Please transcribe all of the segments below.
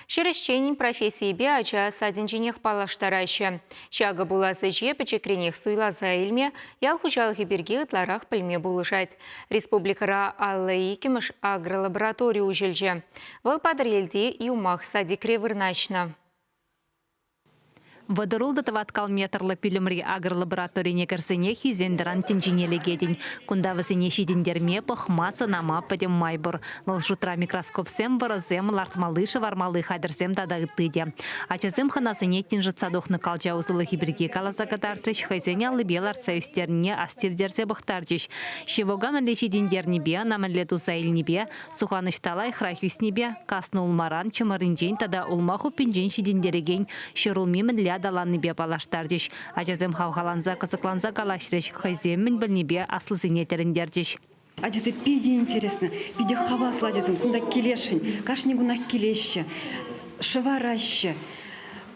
Ҫӗр ӗҫченӗн профессийӗпе ача садӗнченех паллаштараҫҫӗ. Ҫакӑ пулас ӗҫе пӗчӗкренех суйласа илме, ял хуҫалӑхӗ пирки ытларах пӗлме пулӑшать. Республикӑра 52-мӗш агролаборатори уҫӑлчӗ. Вӑл Патӑрьелти Юмах садикре вырнаҫнӑ. Вӑтӑрултӑ тӑваткал метрлӑ пӳлӗмри агролабораторине кӗрсенех ӳсен-тӑран тӗнчине лекетӗн. Кунта вӗсене ҫитӗнтерме, пӑхма, сӑнама пӗтӗм май пур. Вӑл шутра микроскопсем, вӑрӑсем, лартмалли-шӑвармалли хатӗрсем тата ытти те. Ачасем хӑнасене тин шӑтса тухнӑ калча усӑлӑхӗ пирки каласа кӑтартрӗҫ, хӑйсен аллипе лартса ӳстернине астивтерсе пӑхтарчӗҫ. Ҫевока мӗнле ҫитӗнтернипе, ӑна мӗнле туса илнипе, Сухан ӑҫта лайӑхрах ӳснипе, каснӑ улмаран, чӑмӑрӗнчен тата улма хуппинчен ҫитӗнтерекен ҫӗрулми мӗнле аталаннипе паллаштарчӗҫ. Ачасем хавхаланса, кӑсӑкланса калаҫрӗҫ, хӑйсем мӗн пӗлнипе аслисене тӗлӗнтерчӗҫ. Ачасем питӗ интересно, питӗ хаваслӑ ачасем кунта килесшӗн, кашни кунах килеҫҫӗ, шӑвараҫҫӗ.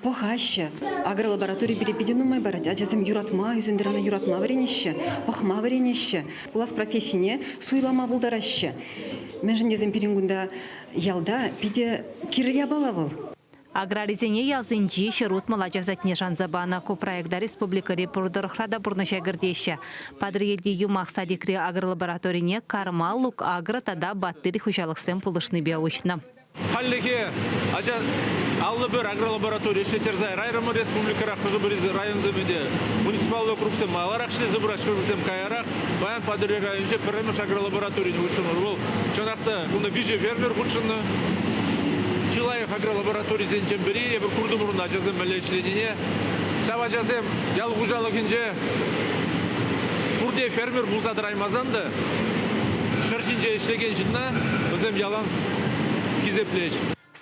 Пӑхаҫҫӗ. Агролаборатори пире питӗ нумай парать. Ачасем юратма, ӳсен-тӑрана юратма вӗренеҫҫӗ, пӑхма вӗренеҫҫӗ. Пулас профессине суйлама пултараҫҫӗ. Мӗншӗн тесен пирӗн кунта ялта питӗ кирлӗ япала вӑл. Аграрисене ялсенчи 160 ача садне шанса панӑ. Ку проекта республикӑри пур тӑрӑхра та пурнӑҫа кӗртеҫҫӗ. Патӑрьелти Юмах садикри агролабораторине Карма, Лук-Агро тата Батырь хуҫалӑхсем пулӑшнипе уҫнӑ. Хальлӗхе ача 51 агролаборатори ӗҫлеттерсе райрӑмӑр республикӑра хӑшӗ-пӗри районсем ӗнтӗ муниципаллӑ округсем маларах ӗҫлесе пыраҫҫӗ, хӑшӗсем каярах. Паян Патӑрьел районӗнче пӗрремӗш агролабораторине уҫрӑмӑр. Вӑл чӑнах та кунта виҫӗ фермер хутшӑннӑ. Чи лайӑх агролабораторисенчен пӗри эпир куртӑмӑр унта ачасем мӗнле ӗҫленине. Ҫав ачасем ял хуҫалӑхӗнче пурте фермер пулса тӑраймасан та ҫӗр ҫинче ӗҫлекен ҫынна вӗсем ялан хисеплеҫ.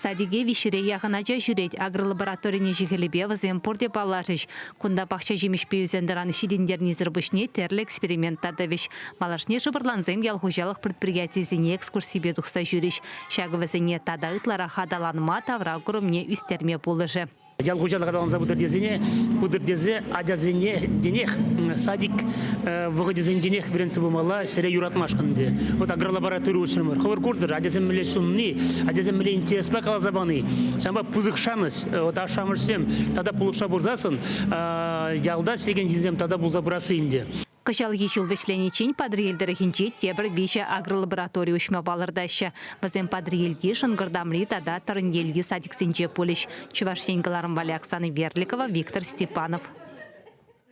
Садике виҫҫӗре яхӑн ача ҫӳрет. Агролабораторин ӗҫӗ-хӗлӗпе вӗсем пурте паллашӗҫ. Кунта пахча ҫимӗҫпе ӳсен-тӑран ҫитӗнтернисӗр пуҫне тӗрлӗ эксперимент та тӑвӗҫ. Малашне шӑпӑрлансем ял хуҫалӑх предприятийӗсене экскурсипе тухса ҫӳрӗҫ. Ҫакӑ вӗсене тата ытларах аталанма, тавра курӑмне ӳстерме пулӑшӗ. Ял хуҫалӑх аталанса пытӑр тесене, пытӑр тесе ачасене тинех садик вӑхӑчӗсенченех вӗрентсе пымалла ҫӗре юратмашкӑн те. Вот агролаборатори уҫрӑмӑр. Хӑвӑр куртӑр, ачасем мӗнле ҫунни, ачасем мӗнле интереспа каласа пани. Ҫавӑнпа пысӑк шанӑҫ, вот ашшӗ-амӑшсем тата пулӑшса пырсассӑн ялта ӗҫлекен ҫынсем тата пулса пырасси ӗнтӗ. Кӑҫалхи ҫул вӗҫлениччен Патӑрьел тӑрӑхӗнче тепӗр виҫӗ агролаборатори уҫма палӑртаҫҫӗ. Вӗсем Патӑрьелти, Шӑнкӑртамри тата Тӑрӑньелти садиксенче пулӗҫ. Чӑваш Ен кӑларӑм валли Оксана Верликова, Виктор Степанов.